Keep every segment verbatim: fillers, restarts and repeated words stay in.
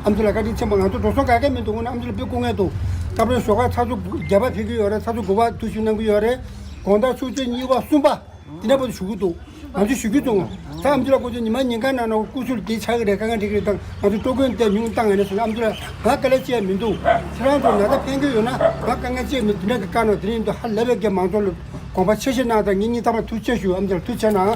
ཨ་མཆོག་ལ་བཀའ་དྲིན་ཆེན་པོ། ང་ཚོ་འགྲོ་སོང་ག་གེ་མི་འདུག་དངོས་གནས་ཨ་མཆོག་ལ་དཔེ་སྐུ་ངལ་འདུག་སྐབས་རེ་ཞོགས་ཀ་ཚགས་ཚུད་བརྒྱ་པ་ཕེབས་ཀྱི་ཡོད་རེད། ཚགས་ཚུད་དགུ་པ་ཐུགས་ཞུ་གནང་གི་ཡོད་རེད། དགོང་དག་ཆུ་ཚོད་གཉིས་པ་གསུམ་པ་དེ་འདྲ་བར་དུ་བཞུགས་ཀྱི་འདུག་ང་ཚོས་ཞུ་རྒྱུ་བྱུང་། ད་ཨ་མཆོག་ལ་ཁོ་ཚོས་ཉི་མ་ཉིན་གང་ནང་ན་སྐུ་གཟུགས་འདི་ཆགས་ཀྱི་རེད། དཀའ་ངལ་འཕྲད་ཀྱི་རེད། ད་ང་ཚོ་སྤྲོ་སྐྱོན་དེ་ཉུང་བཏང་ཡོད་ན་ཟེར་ན། ཨ་མཆོག་ལ་ང་དཀའ་ལས་ཅི་ཡང་མི་འདུག་ཁྱེད་རང་ཚོ་ན་ཚ་ཕན་གྱི་ཡོད་ན་ང་དཀའ་ངལ་ཅི་ཡང་མི་འདུག་དེ་འདྲ་གི་བཀའ་གནང་དེ་རིང་འདི་ཧ་ལས་པའི་གི་མང་ཚོགས་ལ་དགོངས་པ་ཆེ་བཞེས་གནང་། ད་ངེད་གཉིས་ཐ་མ་ཐུགས་རྗེ་ཆེ་ཞུ། ཨ་མཆོག་ལ་ཐུགས་རྗེ་ཆེ་གནང་།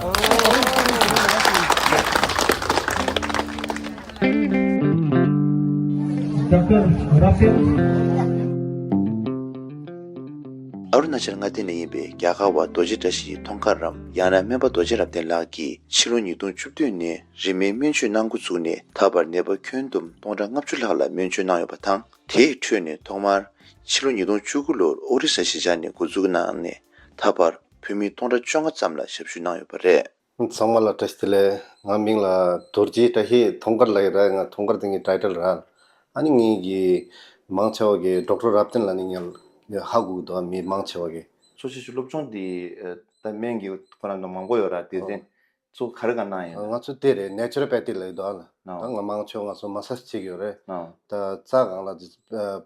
ཨ་རུ་ན་ཅལ་མངའ་སྡེ་ནས་ཡིན་པའི་རྒྱ་གར་བ་རྡོ་རྗེ་བཀྲ་ཤིས་ཐོང་དཀར་རམ། ཡང་ན་སྨན་པ་རྡོ་རྗེ་རབ་བརྟན་ལགས་ཀྱིས་ཕྱི་ལོ་ཉིས་སྟོང་བཅུ་བདུན་ནས་རིན་མེད་སྨན་བཅོས་གནང་འགོ་བཙུགས་ནས་ད་བར་ནད་པ་ཁྱོན་བསྡོམས་སྟོང་ཕྲག་ལྔ་བཅུ་ལྷག་ལ་སྨན་བཅོས་གནང་ཡོད་པ་དང་། དེའི་ཁྲོད་ནས་ཐོག་མར་ཕྱི་ལོ་ཉིས་སྟོང་བཅུ་དགུ་ལོར་ཨོ་རི་ས་གཞིས་ཆགས་ནས་འགོ་འཛུགས་གནང་ནས་ད་བར་བོད་མི་སྟོང་ཕྲག་བཅོ་ལྔ་ཙམ་ལ་ཞབས་ཞུ་གནང་ཡོད་པ་རེད། ཚང་མ་ལ་བཀྲ་ཤིས་བདེ་ལེགས། ང་མིང་ལ་རྡོ་རྗེ་བཀྲ་ཤིས་ཐོང་དཀར་ལབ་ཀྱི་རེད། ང་ཐོང་དཀར་དེ་ངའི་ཊའི་ཊལ་རེད། ཨ་ནི་ངེད་ཀྱི་མང་ཆེ་བ་གིས་ཌོག་ཊར་རབ་བརྟན་ལབ་ནས་ངས་ཧ་གོ་གི་འདུག་མི་མང་ཆེ་བ་གིས། གཙོ་ཆེ་ཤོས་སློབ་སྦྱོང་འདི་ད་སྨན་གྱི་ཁོ་རང་ཚོ་མང་པོ་ཡོད་ར། དེ་ཚོ་ག་རེ་ག་གནང་ཡོད། ང་ཚོ་དེ་རེད། ནེ་ཅུ་རོ་པེ་ཐི་ལབ་ཀྱི་འདུག་ཨ། ད་ང་མང་ཆེ་བ་ང་ཚོ་མ་སཱཇ་བྱེད་ཀྱི་ཡོད་རེད། ད་རྩ་སྒང་ལ་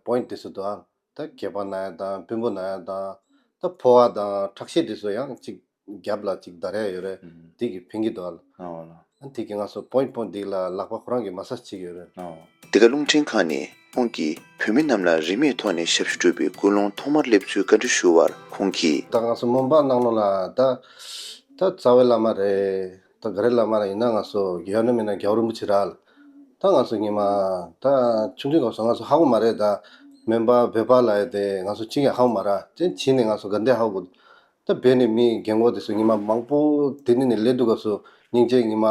པོ་ཡིན་ཊི་དེ་ཚོ་འདུག་ཨ། ད་སྐེད་པ་ན་ཡ་དང་པུས་མོ་ན་ཡ་དང་། ད་ཕོ་བ་དང་ཁྲག་ཤེད་དེ་ཚོ་ཡང་ཅིག་རྒྱབ་ལ་ཅིག་འདར་ཡ་ཡོད་རེད། ཨུམ། དེ་གིས་ཕན་གྱི་འདུག་ཨ། ཨོ་ལ། ཨ་དེ་གིས་ང་ཚོ་པོ་ཡིན་ཊི་པོ་ཡིན་ཊི་འདི་ལ་ལག་པ་ཁོ་རང་གིས་མ་སཱཇ་བྱེད་ཀྱི་ཡོད་རེད། ཨོ། འདི་ག་རླུང་འཕྲིན་ཁང་ནས་ཁོང་གིས་བོད་མི་རྣམས་ལ་རིན་མེད་ཐོག་ནས་ཞབས་ཞུ་སྒྲུབ་པའི་ཀུན་སློང་ཐོག་མར་སླེབས་ཚུལ་བཀའ་འདྲི་ཞུ་བར་ཁོང་གིས། ད་ང་ཚོ་མོན་པ་ནང་ལོགས་ལ་ད་ད་རྩ་བའི་བླ་མ་རེད། ད་ག་རེ་བླ་མ་ར་ཡིན་ན་ང་ཚོ་ཡང་ན་མིན་ན་རྒྱལ་བ་རིན་པོ་ཆེ་ར། ད་ང་ཚོ་ཉི་མ་ད་ཆུང་ཆུང་སྐབས་སུ་ང་ཚོ་ཧ་གོ་མ་རེད། ད་མོན་པ་བོད་པ་ལབ་ཡ་དེ་ང་ཚོ་གཅིག་ཀྱང་ཧ་གོ་མ་ར། དེ་ཕྱིན་ནས་ང་ཚོ་དགའ་ལྡན་ཧ་གོ། ད་བོད་ནས་མི་རྒན་གོག་དེ་ཚོ་ཉི་མ་མང་པོ་དེ་ནས་ནས་སླེབས་དུས་སྐབས་སུ་སྙིང་རྗེ། ཉི་མ་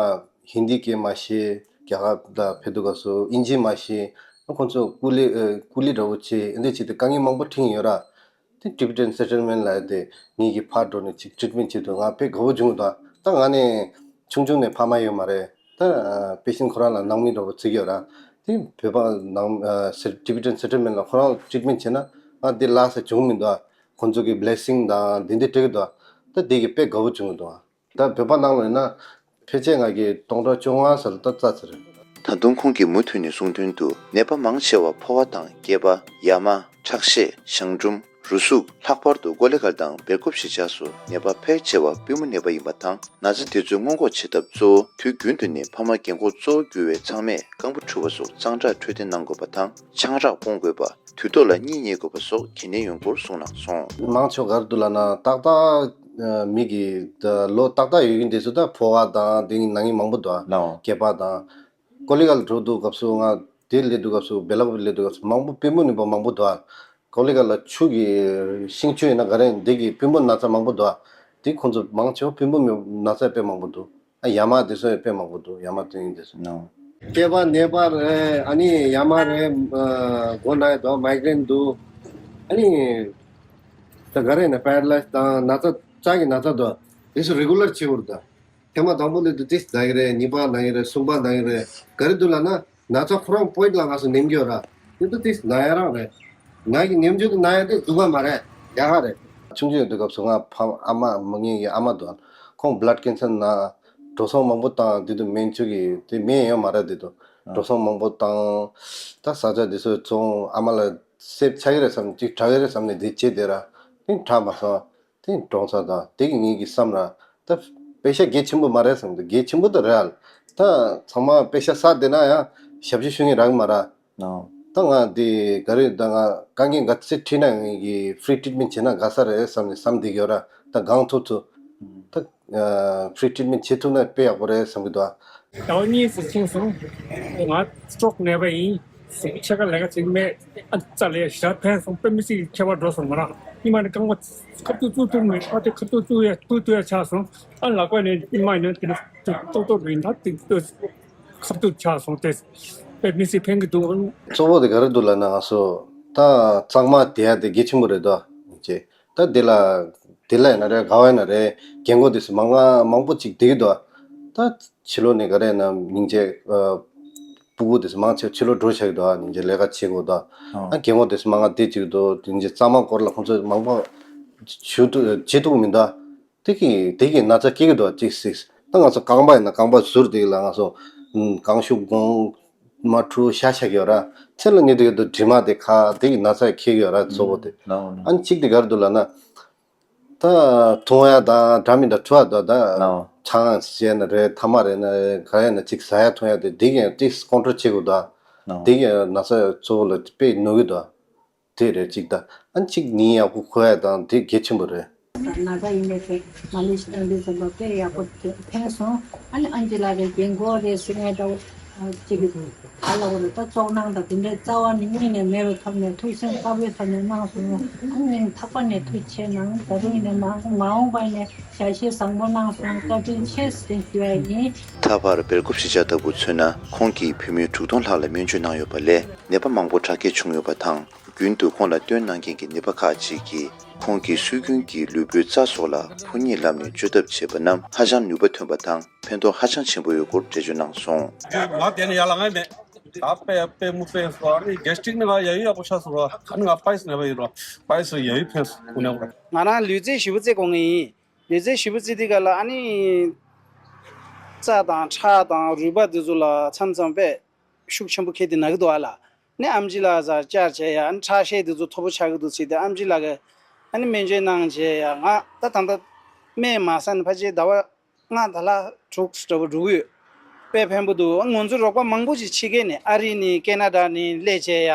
ཧིན་དི་སྐད་མ་ཤེས། རྒྱ་གར་ལ་ཕེབས་དུས་སྐབས་སུ་དབྱིན་ཇི་མ་ཤེས། ཁོང་ཚོ་ཀུ་ལི་ཨ་ཀུ་ལི་འདྲ་བོ་བྱེད། འདི་བྱེད་དེ་དཀའ་ངལ་མང་པོ་འཕྲད་ཡོད་ར། དེ་ཊི་བི་ཊན་སེ་ཊལ་མེན་ཊི་ལབ་ཡ་དེ་ངེད་ཀྱིས་ཕར་འགྲོ་ནས་ཅིག་ཊི་རིཊ་མེན་ཊི་བྱེད་དུས་ང་དཔེ་དགའ་བོ་བྱུང་འདུག་ད་ང་ནི་ཆུང་ཆུང་ནས་ཕ་མ་ཡོད་མ་རེད། ད་པེ་ཤེན་ཊི་ཁོ་རང་ལ་ནང་མི་འདྲ་བོ་བརྩི་གི་ཡོད་ར། དེ་བོད་པ་ནང་ཨ་སེ་ཊི་བི་ཊན་སེ་ཊལ་མེན་ཊི་ལ་ཁོ་རང་ཊི་རིཊ་མེན་ཊི་བྱས་ན་ང་དེ་ལ་ས་བྱུང་མི་འདུག་ཁོང་ཚོ་གི་བི་ལེ་སིང་དང་དེ་འདྲ་སྤྲད་གི་འདུག་ད་དེ་གི་དཔེ་དགའ་བོ་བྱུང་གི་འདུག་ད་བོད་པ་ནང་ལ་ཡིན་ན་ཕལ་ཆེར་ང་གི་སྟོང་ཕྲག་བཅོ་ལྔ་ཙམ་ལ་ད་རྩ་ཚར། ད་དུང་ཁོང་གིས་མུ་མཐུད་ནས་གསུངས་དོན་དུ། ནད་པ་མང་ཆེ་བ་ཕོ་བ་དང་སྐེད་པ། ཡ་མ། ཁྲག་ཤེད། གཞང་འབྲུམ། རུས་ཟུག་ལྷག་པར་དུ་ཀོ་ལི་གྷལ་དང་སྦེལ་ཀོབ་གཞིས་ཆགས་སུ་ནད་པ་ཕལ་ཆེ་བ་པུས་མོ་ནད་པ་ཡིན་པ་དང་། ན་ཚ་དེ་ཚོའི་སྔོན་འགོག་བྱེད་ཐབས་གཙོ་བོ་དུས་རྒྱུན་དུ་ནི་ཕ་མ་རྒན་འཁོགས་གཙོ་བོ་གྱུར་བའི་ཚང་མས་རྐང་པ་འཁྲུ་བ་སོགས་གཙང་སྦྲ་འཕྲོད་བསྟེན་གནང་དགོས་པ་དང་། ཆང་རག་སྤོང་དགོས་པ། དུས་ཐོག་ལ་གཉིད་རྙེད་དགོས་པ་སོགས་གལ་གནད་ཡོང་སྐོར་གསུངས་གནང་སོང་། མང་ཆེ་བ་ག་རེ་འདུག་ལབ་ན་ཏག་ཏག་ཨ་མི་གི་ད་ལོ་ཏག་ཏག་ཡོད་མཁན་དེ་ཚོ་ད་ཕོ་བ་དང་དེ་ནང་མི་མང་པོ་འདུག་ཨ། ལའོ། སྐེད་པ་དང་། ཀོ་ལི་གྷལ་འགྲོ་དུས་སྐབས་སུ་ང་དེ་སླེབས་དུས་སྐབས་སུ་སྦེལ་ཀོབ་སླེབས་དུས་སྐབས་སུ་མང་པོ་པུས་མོ་ནད་པ་མང་པོ་འདུག་ཨ། ཀོ་ལི་གྷལ་ལ་ཆུ་གི་ཤིང་ཆུ་ཡིན་ན་ག་རེ་འདི་གི་པུས་མོ་ན་ཚ་མང་པོ་འདུག་ཨ། དེ་ཁོང་ཚོ་མང་ཆེ་བ་པུས་མོ་ན་ཚ་དཔེ་མང་པོ་འདུག་ཨ། ཡ་མ་དེ་ཚོ་ཡང་དཔེ་མང་པོ་འདུག་ཡ་མ་དེ་ཡིན་དེ་ཚོ། ནོ། སྐེད་པ་ནད་པ་རེད། ཨ་ནི་ཡ་མ་རེད། ཨ་མགོ་ན་ཡ་འདུག་མའི་གྷི་རེན་འདུག་ཨ་ནི་ད་ག་རེ་ཡིན་ན་པེ་ར་ལའི་སི་དང་ན་ཚ་རྩ་གི་ན་ཚ་འདུག་དེ་ཚོ་རི་གུ་ལར་བྱེད་དགོས་རེད་ད། ཐེངས་མ་དང་པོ་སླེབས་དུས་ཏོག་ཙམ་ན་གི་རེད། གཉིས་པ་ན་གི་རེད། གསུམ་པ་ན་གི་རེད། ག་རེ་འདུག་ལབ་ན་ན་ཚ་ཁོ་རང་པོ་ཡིན་ལ་ང་ཚོ་ནེམ་གི་ཡོད་ར། དེ་ཚོ་ཏོག་ཙམ་ན་ཡ་རང་རེད། ན་གི་ནེམ་རྒྱུ་དེ་ན་ཡ་དེ་སྡུག་ག་མ་རེད། ཡག་ག་རེད། ཆུང་ཆུང་ཡོད་དུས་སྐབས་སུ་ང་ཕ་ཨ་མ་མ་ངེད་ཀྱི་ཨ་མ་འདུག་ཁོང་བྷི་ལཌ་ཀེན་སར་ན་འགྲོ་སོང་མང་པོ་བཏང་། དེ་དུས་སྨན་བཅོས་ཀྱི་དེ་སྨན་ཡོད་མ་རེད། དེ་དུས་འགྲོ་སོང་མང་པོ་བཏང་། ད་ས་ཆ་དེ་ཚོ་བཙོང་། ཨ་མ་ལ་སེབ་ཆགས་ཀྱི་རེད་བསམ། ཅིག་དྲག་གི་རེད་བསམ་ནས་དེ་བྱས་བསྡད་ར། དེ་དྲག་མ་སོང་། དེ་གྲོངས་ཚར། ད་དེ་གི་ངེད་ཀྱི་བསམ་ར། ད་པེ་ཤ་གལ་ཆེན་པོ་མ་རེད་བསམ། ད་གལ་ཆེན་པོ་ད་རེད་ཨ། ད་ཚང་མ་པེ་ཤ་བསགས་བསྡད་ན་ཡང་ཞབས་ཕྱི་ཞུ་མཁན་རག་གི་མ་རེད། ནོ། ད་ང་དེ་ག་རེ་ད་ང་དཀའ་ངལ་ག་ཚད་འཕྲད་ན་ངེད་ཀྱི་ཕི་རི་ཊི་རིཊ་མེན་ཊི་བྱས་ན་དགའ་ས་རེད་བསམ་ནས་བསམ་བསྡད་ཀྱི་ཡོད་ར། ད་གང་ཐུབ་ཐུབ་ད་ཕི་རི་ཊི་རིཊ་མེན་ཊི་བྱེད་ཐུབ་ན་དཔེ་ཡག་པོ་རེད་བསམ་གྱི་འདུག་ཨ། ཟླ་བ་གཉིས་ཙམ་ཕྱིན་སོང་། ང་སི་ཊོག་ནད་པ་ཡིན། ཕྱེད་ཀ་ལས་ཀ་བྱེད་ཀྱི་མེད། ཨ་ཙ་ལས་ཞག་ཕན་སོང་། དཔེ་མི་སྲིད་ཁྱད་པར་འགྲོ་སོང་། ང་རང་ཉི་མ་ནས་རྐང་པ་ཁ་ཐུག་བཙུགས་ཐུབ་མེད། ཨ་དེ་ཁ་ཐུག་བཙུགས་ཡ་ཐུག་ཐུག་ཡ་ཆགས་སོང་། ཨ་ལག་པ་ནས་ཉི་མ་ཡིན་ན་དེ་ནས་ཏོག་ཏོག་རིང་ད་དེ་ཁ་ཐུག་ཆགས་སོང་། དེ་དཔེ་མི་སྲིད་ཕན་གྱི་འདུག་གཙོ་བོ་དེ་ག་རེ་འདུག་ལབ་ན་ང་ཚོ་ད་གཙང་མ་བསྡད་ཡ་དེ་གལ་ཆེན་པོ་རེད་དོ། ཅེས་ད་དེ་ལ་དེ་ལ་ཡིན་ན་རེད། ག་བ་ཡིན་ན་རེད། རྒན་གོག་དེ་ཚོ་མང་མང་པོ་ཅིག་བསྡད་ཀྱི་འདུག་ད་ཕྱི་ལོགས་ནས་ག་རེ་ཡིན་ན་སྙིང་རྗེ་ཨ། སྤུ་གུ་དེ་ཚོ་མང་ཆེ་ཕྱི་ལོགས་འགྲོ་བཞག་གི་འདུག་ཨ། སྙིང་རྗེ་ལས་ཀ་བྱེད་དགོས་འདུག་ཨ། རྒན་གོག་དེ་ཚོ་མང་ང་བསྡད་ཀྱི་འདུག་སྙིང་རྗེ་གཙང་མ་སྐོར་ལ་ཁོང་ཚོ་མང་པོ་ཞུ་ཐུབ་བྱེད་ཐུབ་ཀྱི་མི་འདུག་དེ་གི་དེ་གི་ན་ཚ་སྐྱེ་གི་འདུག་ཅིག་སྲིད། ད་ང་ཚོ་རྐང་པ་ཡིན་ན་རྐང་པ་ཟུར་དེ་ལ་ང་ཚོ་ཨུམ་རྐང་ཤུབས་གོན། མ་འཁྲུ་ཤ་ཤ་གི་ཡོད་ར། ཚེ་ལ་ཉེ་དུ་ཡོད་དུ་དྲི་མ་དེ་ཁ་དེ་གི་ན་ཚ་ཁེག་གི་ཡོད་ར་གཙོ་བོ་དེ། ཨ་ནི་གཅིག་དེ་ག་རེ་འདུག་ལབ་ན། ད་འཐུང་ཡ་དང་འདྲ་མི་འདྲ་འཁྲུ་ཡ་འདུག་ད། ཆང་བཞེས་ན་རེད་ཐ་མག་རེད་ན་ག་རེ་ཡིན་ན་གཅིག་ཟ་ཡ་འཐུང་ཡ་དེ་དེ་གི་ཏིག་ཀོན་ཊོལ་བྱེད་དགོས་འདུག་དེ་གི་ན་ཚ་གཙོ་བོ་ལ་དཔེ་ནུས་གི་འདུག་དེ་རེད་གཅིག་ད། ཨ་ནི་གཅིག་ཉིན་ཡག་པོ་འཁོར་ཡ་དང་དེ་གལ་ཆེན་པོ་རེད། ན་ཚ་ཡིན་པའི་ཚེ་མ་ལི་ཤི་དང་འདི་ཚོ་ལ་དཔེ་ཡག་པོ་ཕན་སོང་། ཨ་ནི་ཨན་ཅི་ལགས་ཀྱི་རྒན་གོག་རེད་ཟེར་ངས་ད་ཅིག་ག་ལ་བ་རེད་ད་བཙོག་ནང་དང་དེ་འདྲའི་རྩ་བ་ནས་སྙིང་ནས་མེད་པའི་ཐོག་ནས་ཐུགས་སེམས་དཀར་པོའི་ཐོག་ནས་གནང་སོང་། ཨ་ནི་ཐག་པ་ནས་ཐུགས་ཆེ་གནང་། ད་རིང་ནས་མ་མ་འོངས་པ་ནས་ཞལ་བཞེས་བཟང་པོ་གནང་སོང་། བཀའ་དྲིན་ཆེ་ཟེར་ཞུ་ཡ་ཡིན། ད་བར་སྦེལ་ཀོབ་གཞིས་ཆགས་ལྟ་བུ་མཚོན་ན་ཁོང་གིས་བོད་མི་དྲུག་སྟོང་ལྷག་ལ་སྨན་བཅོས་གནང་ཡོད་པ་ལས་ནད་པ་མང་པོ་དྲག་སྐྱེད་བྱུང་ཡོད་པ་དང་། རྒྱུན་དུ་ཁོང་ལ་སྟོན་གནང་མཁན་གྱི་ནད་པ་ཁག་ཅིག་གིས་ཁོང་གིས་སྲོལ་རྒྱུན་གྱི་ལུས་པོའི་རྩ་སོགས་ལ་ཕོ་ཉ་ལབ་ནས་བཅོས་ཐབས་བྱས་པ་རྣམས་ཧ་ཅང་ནུས་པ་ཐོན་པ་དང་ཕན་ཐོགས་ཧ་ཅང་ཆེན་པོ་ཡོད་སྐོར་འགྲེལ་བརྗོད་གནང་སོང་། ང་དེ་ནས་ཡར་ལངས་ཡ་མེད། ད་དཔེ་དཔེ་མུ་དཔེ་སོ་ཨ་ནི་གེ་སི་ཊིག་ནི་ང་ཡ་ཡི་ཡག་པོ་ཆགས་སོང་ར། ཨ་ནི་ང་སྤའི་སི་ནད་པ་ཡིན་ར། སྤའི་སི་ཡ་ཡི་ཕན་སོང་ཀུ་ནས་ར། ང་རང་ལུས་རྩལ་ཞེ་པོ་རྩེ་དགོས་ངེས་ཡིན། ལུས་རྩལ་ཞེ་པོ་རྩེ་དུས་ག་ལ་ཨ་ནི་རྩ་དང་ཁྲག་དང་རུས་པ་འདི་ཚོ་ལ་མཚམས་མཚམས་དཔེ་ཤུགས་ཆེན་པོ་ཁེལ་ཏེ་ན་གི་འདུག་ཨ་ལ། ནས་ཨམ་ཆི་ལགས་ཟ་བཅར་བྱས་ཡ་ཨ་ནི་ཁྲག་ཤེད་འདི་ཚོ་མཐོ་པོ་ཆགས་ཀྱི་འདུག་ཟེར་ཏེ་ཨམ་ཆི་ལགས་ཀྱིས་ཨ་ནི་སྨན་བཅོས་གནང་བྱས་ཡ་ང་ད་ད་ལྟ་སྨན་མ་ཟ་ནས་ཕལ་ཆེར་ཟླ་བ་ལྔ་ད་ལ་དྲུག་འདྲ་པོ་འགྲོ་གི་ཡོད། དཔེ་ཕན་པོ་འདུག་ང་ཚོ་རོགས་པ་མང་པོ་ཅིག་ཕྱི་རྒྱལ་ནས་ཨ་རི་ནས་ཀེ་ན་ཌ་ནས་སླེབས་བྱས་ཡ་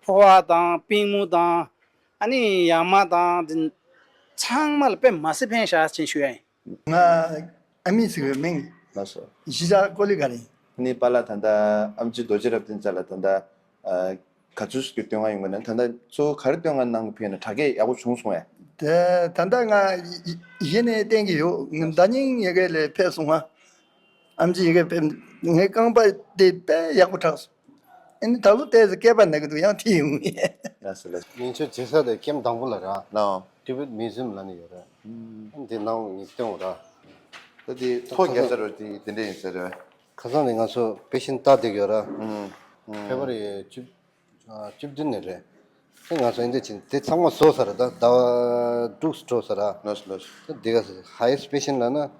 ཕོ་བ་དང་པུས་མོ་དང་ཨ་ནི་ཡ་མ་དང་འདི་ཚང་མ་ལ་དཔེ་མ་སྲིད་ཕན་བཞག་ཅེས་ཞུ་ཡ་ཡིན། ང་ཨ་མི་ཟེར་བའི་མིང་། ལགས་སོ། གཞིས་ཆགས་ཀོ་ལི་ག་རེད། ནི་པཱ་ལགས་ད་ལྟ་ཨམ་ཆི་རྡོ་རྗེ་རབ་བརྟན་ལགས་ལ་ད་ལྟ་ཨ་ག་ཚོད་ཀྱི་བསྟོད་བསྔགས་ཡོང་གི་ན། ད་ལྟ་གཙོ་བོ་ག་རེ་བསྟོད་བསྔགས་གནང་གི་ཕེབས་ན་དྲག་སྐྱེད་ཡག་པོ་བྱུང་སོང་ངས། དེ་ད་ལྟ་ང་ཡི་ཡི་གཞི་ནས་བསྟན་གྱི་ཡོད། ཟླ་ཉིན་ཡི་གེ་ལས་ཕེབས་སོང་ང་། ཨམ་ཆི་ཡི་གེ་ཕེབས་ངའི་རྐང་པ་དེ་དཔེ་ཡག་པོ་དྲག་སོང་། ཨ་ནི་ད་ལོ་ཏོག་ཙམ་སྐེད་པ་ན་གི་འདུག་ཡང་ཐིག་ཡོང་ངེས། ལགས་སོ་ལགས་སོ། སྨན་བཅོས་བྱེད་ས་དེ་ཀེམ་དང་པོ་ལ་ར། ལགས། ཊི་བེཊ་མིའུ་ཛི་ཡམ་ལབ་ནི་ཡོད་རེད། ཨ་ནི་དེ་ནང་ངས་སྟོན་འོ་ར། ད་དེ་ཐོ་རྒྱག་ས་རེད་དེ་དེ་འདྲ་ཡིན་ས་རེད། ཁ་སང་ནས་ང་ཚོ་པེ་ཤེན་ཊི་ལྟ་བསྡད་ཡོད་ར། ཕེབ་རུ་ཝ་རི་བཅུ་ཨ་བཅུ་བདུན་ནས་རེད། དེ་ང་ཚོ་ཨིན་དེ་ཕྱིན་དེ་ཚང་མ་བཟོ་ས་རེད། ད་ཟླ་བ་དྲུག་འགྲོ་ས་ར། ལགས་སོ་ལགས་སོ། ད་དེ་ག་ཧའེ་སི་པེ་ཤེན་ཊི་ལབ་ན་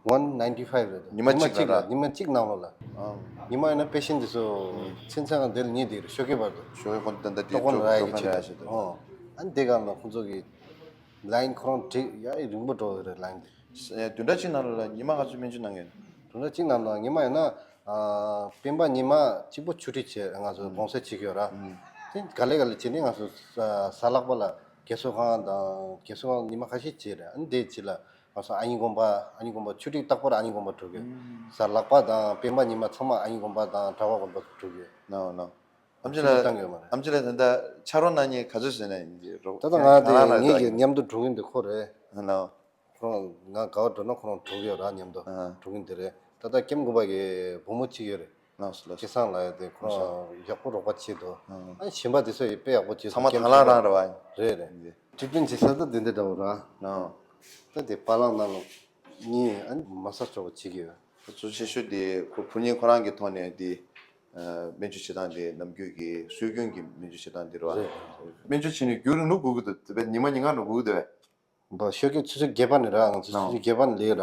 ཝན་ནའིན་ཊི་ཕའིབ་རེད། ཉི་མ་གཅིག་ལ་ར། ཉི་མ་གཅིག་ནང་ལོགས་ལ། ཨང་། ཉི་མ་ཡིན་ན་པེ་ཤེན་ཊི་དེ་ཚོ་ཚན་ཚན་གང་དེ་ལ་ཉལ་བསྡད་རེད། ཤོག་ཁའི་བར་དུ། ཤོག་ཁའི་ཁོང་ད་ལྟ་དེ་ཏོག་ཀོན་ཏོག་ར་ཡ་ཏོག་ཀོན་གི་ར་ཡ་ཆེད་དུ། ཨོ། ཨ་ནི་དེ་ག་ལ་ཁོང་ཚོ་གི་ལའིན་ཁོ་རང་བྲིས་ཡ་ཡི་རིང་པོ་འགྲོ་གི་རེད་ལའིན་དེ། ས་ཡ་བདུན་ཕྲག་གཅིག་ནང་ལ་ཉི་མ་ག་ཚོད་སྨན་བཅོས་གནང་གི་ཡོད། བདུན་ཕྲག་གཅིག་ནང་ལ་ཉི་མ་ཡིན་ན་ཨ་སྤེན་པ་ཉི་མ་གཅིག་པོ་ཆུ་ཁྲུས་བྱས་ང་ཚོ་གུང་སེང་བྱེད་ཀྱི་ཡོད་ར། དེ་ག་ལེ་ག་ལེ་བྱས་ནས་ང་ཚོ་གཟའ་ལྷག་པ་ལ་རྒས་གསོ་ཁང་དང་རྒས་གསོ་ཁང་ཉི་མ་ཁ་ཤས་བྱས་རེད། ཨ་ནི་དེ་རྗེས་ལ་ང་ཚོ་ཨ་ཡིན་དགོན་པ་ཨ་ཡིན་དགོན་པ་ཆུ་ཁྲུས་རྟག་པར་ཨ་ཡིན་དགོན་པ་འགྲོ་གི་ཡོད། གཟའ་ལྷག་པ་དང་སྤེན་པ་ཉི་མ་ཚང་མ་ཨ་ཡིན་དགོན་པ་དང་གྲྭ་པ་དགོན་པ་འགྲོ་གི་ཡོད། ནོ་ནོ། ཨམ་ཆི་ལགས་བཏང་ཡོད་མ་རེད། ཨམ་ཆི་ལགས་ད་ལྟ་ཕྱག་རོགས་གནང་མཁན་ག་ཚོད་ཟེར་ན་ཡིན་གྱི་རོགས། ད་ལྟ་ང་དེ་ང་རང་ངེད་ཀྱི་མཉམ་དུ་འགྲོ་གིན་དེ་ཁོ་རེད། ལགས། ཁོ་རང་ང་ག་བ་འགྲོ་ན་ཁོ་རང་འགྲོ་གི་ཡོད་ར་མཉམ་དུ། ཨ། འགྲོ་གིན་དེ་རེད། ད་ལྟ་ཀེམ་དགོན་པ་གི་བུ་མོ་གཅིག་ཡོད་རེད། ལགས་སོ་ལགས་སོ། སྐལ་བཟང་ལགས་ཡོད་དེ་ཁོ་རང་ཡག་པོ་རོགས་པ་བྱེད་དོ། ཨ། ཨ་གཞན་པ་དེ་ཚོ་ཡི་དཔེ་ཡག་པོ་བྱེད་ཚང་མ་དང་བླངས་རང་རེད་བ། རེད་རེད། ཊི་རི་ཊི་མེན་ཊི་བྱེད་ས་ད་དེ་འདྲ་འདྲ་བོ་ར། ཨ། ད་དེ་པ་ལག་ནང་ལ་གཉིས་ཨ་མ་ས་ཆོག་པ་བྱེད་ཀྱི་ཡོད། གཙོ་ཆེ་ཤོས་དེ་ཁོ་ཕུ་ཉིན་ཁོ་རང་གི་ཐོག་ནས་དེ་ཨ་སྨན་བཅོས་བྱེད་སྟངས་དེ་ནམ་རྒྱུན་གྱི་སྲོལ་རྒྱུན་གྱི་སྨན་བཅོས་བྱེད་སྟངས་དེ་རེད་བ། རེད། སྨན་བཅོས་བྱས་ནས་རྒྱུན་རིང་པོ་སྒུག་གི་འདུག་དེ་བས་ཉི་མ་ཉིན་གང་རུ་སྒུག་གི་འདུག་བས། འབའ་ཤོག་གི་ཆུ་ཚོད་བརྒྱད་པ་ནས་ར་ང་ཚོ་ཆུ་ཚོད་བརྒྱད་པ་ནས་ལས་ར།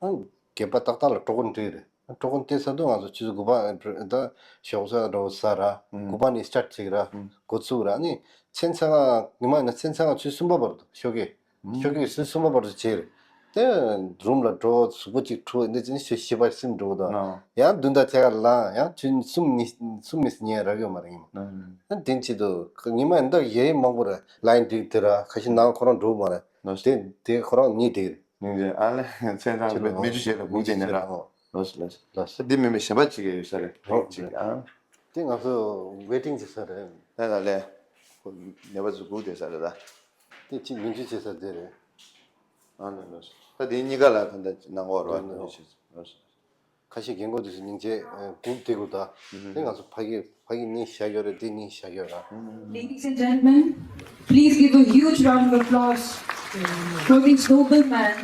ཨང་། བརྒྱད་པ་ཏག་ཏག་ལ་གྲོད་ཁོག་འདྲེས་རེད། གྲོད་ཁོག་འདྲེས་ཚར་དུས་ང་ཚོ་ཆུ་ཚོད་དགུ་པ་ད་ཞོགས་ཟ་འགྲོ་ཟ་ར། དགུ་པ་ནས་སི་ཊར་ཊི་བྱེད་ར། འགོ་ཚུགས་ར་ནི་ཚན་ཚ་ང་ཉི་མ་ཡིན་ན་ཚན་ཚ་ང་ཆུ་ཚོད་གསུམ་པ་བར་དུ་ཤོག་གི་ཤོག་གི་ཆུ་ཚོད་གསུམ་པ་བར་དུ་བྱེད་རེད། དེ་རུམ་ལ་འགྲོ་གཟུགས་པོ་གཅིག་འཁྲུ་འདི་ཅི་ནི་ཞེ་ཞེ་པ་སིམ་འགྲོ་གི་འདུག་ཡང་བདུན་དང་ཕྱེད་ཀ་ལངས་ཡང་ཆུ་གསུམ་ནི་གསུམ་ནི་ཉལ་རག་ཡོད་མ་རེད་ཉི་མ། དེ་བྱེད་དུས་ཉི་མ་ཡིན་ད་ཡེ་མང་པོ་རེད་ལའིན་འགྲིག་དེ་ར་ཁ་ཤས་ནང་ཁོ་རང་འགྲོ་མ་རེད། དེ་དེ་ཁོ་རང་གཉིས་དེ་རེད། སྙིང་རྗེ། ཨ་ལས་མཚན་ཚང་ཁྱེད་ལ་མི་འཇུ་བྱེད་ལ་སྒུག་བྱེད་ནས་ར། ལོས་ལོས། ལོས། འདི་མི་མི་གཞན་པ་ཅིག་ཡོད་ས་རེད། རོགས་ཅིག་ཨ། དེ་ང་ཚོ་ཝེ་ཊིང་བྱེད་ས་རེད། ད་ད་ལས་ཁོ་ནད་པ་ཚོ་སྒུག་བསྡད་ས་རེད་ད། དེ་ཅིག་མི་འཇུ་བྱེད་ས་དེ་རེད། ཨ་ལས་ལོས། ད་དེ་གཉིས་ཀ་ལ་ད་ལྟ་ནང་འོག་རོགས་མི་འཇུ་བྱེད་ས་ལོས། ཁ་ཤས་རྒན་གོག་དེ་ཚོ་སྙིང་རྗེ་སྒུག་བསྡད་དགོས་ད། དེ་ང་ཚོ་ཕ་གི་ཕ་གི་གཉིས་བཞག་ཡོད་རེད་དེ་གཉིས་བཞག་ཡོད་ར། Ladies and gentlemen, please give a huge round of applause for this noble man,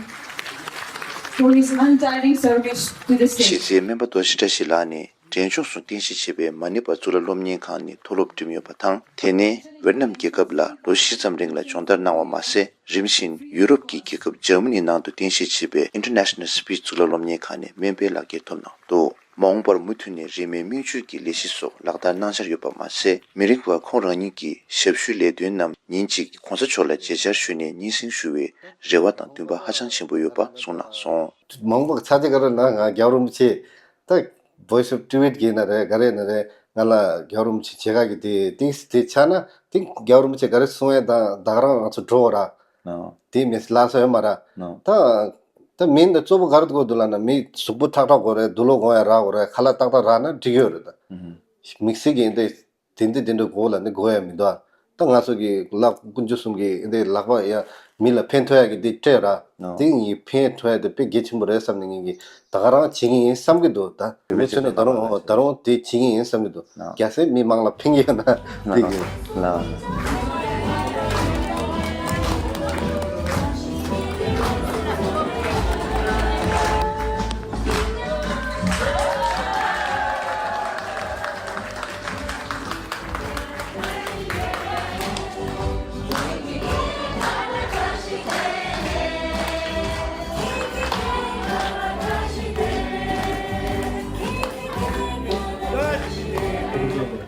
for his untiring service to the state. གཞིས་རྩེའི་སྨན་པ་རྡོ་རྗེ་བཀྲ་ཤིས་ལགས་ནི་འབྲས་ལྗོངས་སུ་རྟེན་གཞི་བྱས་པའི་མ་ཎི་པ་གཙུག་ལག་སློབ་གཉེར་ཁང་ནས་མཐོ་སློབ་འགྲིམས་ཡོད་པ་དང་དེ་ནས་ཝེ་ཏི་ནམ་རྒྱལ་ཁབ་ལ་ལོ་བཞི་ཙམ་རིང་ལ་སྦྱོང་བརྡར་གནང་བ་མ་ཟད། རིམ་བཞིན་ཡུ་རོབ་ཀྱི་རྒྱལ་ཁབ་འཇར་མ་ནི་ནང་དུ་རྟེན་གཞི་བྱས་པའི་International Speech གཙུག་ལག་སློབ་གཉེར་ཁང་ནས་སྨན་པའི་ལག་འཁྱེར་ཐོབ་གནང་འདུག་མ་འོངས་པར་མུ་མཐུད་ནས་རིས་མེད་སྨན་བཅོས་ཀྱི་ལས་གཞི་སོགས་ལག་བསྟར་གནང་འཆར་ཡོད་པ་མ་ཟད། མི་རིགས་བར་ཁོང་རང་ཉིད་ཀྱི་ཞབས་ཞུའི་ལས་དོན་རྣམས་ཉིན་གཅིག་གོང་ས་མཆོག་ལ་མཇལ་བཅར་ཞུས་ནས་སྙན་སེང་ཞུ་བའི་རེ་བ་དང་འདུན་པ་ཧ་ཅང་ཆེན་པོ་ཡོད་པ་གསུངས་གནང་སོང་། མང་པོ་ཚ་ཅིག་ག་རེ་ན་ང་རྒྱལ་བ་རིན་པོ་ཆེ་ད་Voice of Tibet གི་ན་རེད་ག་རེ་ན་རེད། ང་ལ་རྒྱལ་བ་རིན་པོ་ཆེ་མཇལ་ཁ་གི་དེ་ཏིག་དེ་ཆ་ན་ཏིག་རྒྱལ་བ་རིན་པོ་ཆེ་ག་རེ་གསུང་ཡས་དང་ད་ག་རང་ང་ཚོ་འགྲོ་བ་ར། ནོ། དེ་མི་ལ་སོ་ཡོད་མ་ར། ནོ། ད་ད་མིན་ད་གཙོ་བོ་ག་རེ་དགོས་འདུག་ལ་ན་མི་གཟུགས་པོ་ཁྲག་ཁྲག་དགོས་རེད། དུག་ལོག་དགོས་ཡ་རག་དགོས་རེད། ཁ་ལག་ཏག་ཏག་རག་ན་འགྲིག་ཡོད་རེད་ད། ཨུ་ཧུ། དམིགས་བསལ་གྱི་འདི་དེ་འདི་དེ་འདྲ་དགོས་ལ་ནི་དགོས་ཡ་མི་འདུག་ད་ང་ཚོ་གི་ལག་དཀོན་མཆོག་གསུམ་གྱི་འདི་ལག་པ་ཡ་མི་ལ་ཕན་ཐོགས་ཡ་གི་འདི་སྤྲད་ར། ནོ། དེ་ངའི་ཕན་ཐོགས་ཡ་དེ་དཔེ་གལ་ཆེན་པོ་རེད་བསམ་ནས་ངེད་ཀྱི་ད་ག་རང་བྱེད་ཀྱི་ཡིན་བསམ་གྱི་འདུག་ད་དེ་འདྲ་བྱས་ནས་ད་རུང་ད་རུང་དེ་བྱེད་ཀྱི་ཡིན་བསམ་གྱི་འདུག་ནོ། རྒྱལ་སྲས་མི་མང་ལ་ཕན་གྱི་ཡོད་ན་དེ་གི། ལ།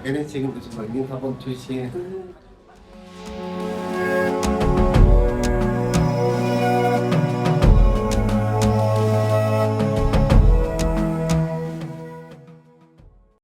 ཨེ་རེ་ཆེ་གི་འདུག་ཅིག་ལ་ཉིན་ཐག་པ་དུས་ཆེན།